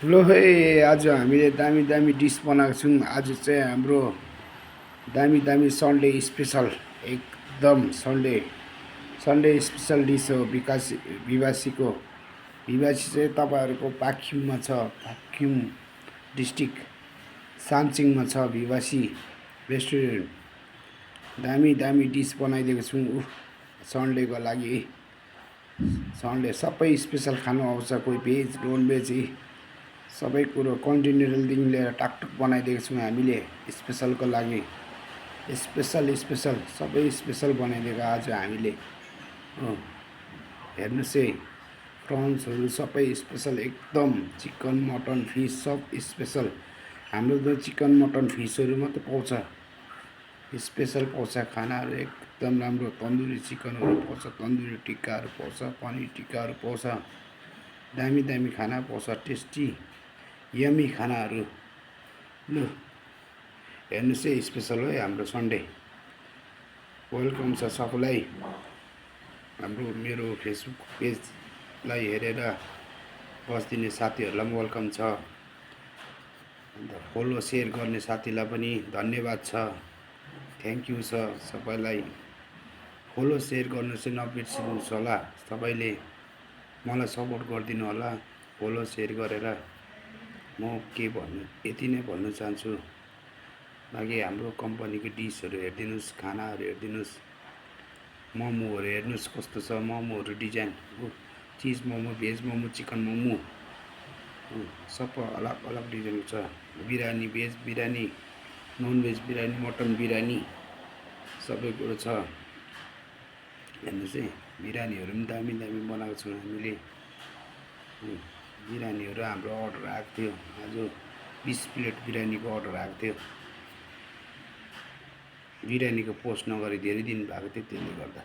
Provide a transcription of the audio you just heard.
लो है। आज हामीले दामी दामी डिस बनाएको छौँ। आज चाहिँ हाम्रो दामी दामी सन्डे स्पेसल, एकदम सन्डे सन्डे स्पेसल डिस हो। भिवासीको भिवासी चाहिँ तपाईँहरूको पाक्किममा छ। पाक्किम डिस्ट्रिक्ट सामसिङमा छ भिवासी रेस्टुरेन्ट। दामी दामी डिस बनाइदिएको छौँ सन्डेको लागि। सन्डे सबै स्पेसल खानु आउँछ, कोही भेज नन भेज सबै कुरो कन्टिनेन्टलदेखि लिएर टाकटुक बनाइदिएको छौँ हामीले स्पेसलको लागि। स्पेसल स्पेसल सबै स्पेसल बनाइदिएको आज हामीले। हेर्नुहोस् है, प्रन्सहरू सबै स्पेसल, एकदम चिकन मटन फिस सब स्पेसल। हाम्रो त चिकन मटन फिसहरू मात्रै पाउँछ, स्पेसल पाउँछ खानाहरू एकदम राम्रो। तन्दुरी चिकनहरू पाउँछ, तन्दुरी टिक्काहरू पाउँछ, पनिर टिक्काहरू पाउँछ, दामी दामी खाना पाउँछ, टेस्टी यमी खानाहरू। ल हेर्नुहोस् है, स्पेसल हो हाम्रो सन्डे। वेलकम छ सबैलाई। हाम्रो मेरो फेसबुक पेजलाई हेरेर बसिदिने साथीहरूलाई पनि वेलकम छ। अन्त फलो सेयर गर्ने साथीलाई पनि धन्यवाद छ, थ्याङ्क यू छ सबैलाई। फलो सेयर गर्नु चाहिँ नबिर्सिनुहोस् होला। सबैले मलाई सपोर्ट गरिदिनु होला, फलो सेयर गरेर। म के भन्नु, यति नै भन्नु चाहन्छु। बाँकी हाम्रो कम्पनीको डिसहरू हेरिदिनुहोस्, खानाहरू हेरिदिनुहोस्, मोमोहरू हेर्नुहोस् कस्तो छ। मोमोहरू design, cheese momo, veg momo, chicken momo सबै अलग अलग डिजाइनको छ। Biryani, veg biryani, non veg biryani, mutton biryani सबै कुरो छ। हेर्नुहोस् है, बिरयानीहरू पनि दामी दामी बनाएको छौँ हामीले। बिरयानीहरू हाम्रो अर्डर आएको थियो आज। 20 प्लेट बिरयानीको अर्डर आएको थियो। बिरयानीको पोस्ट नगरी धेरै दिन भएको थियो, त्यसले गर्दा।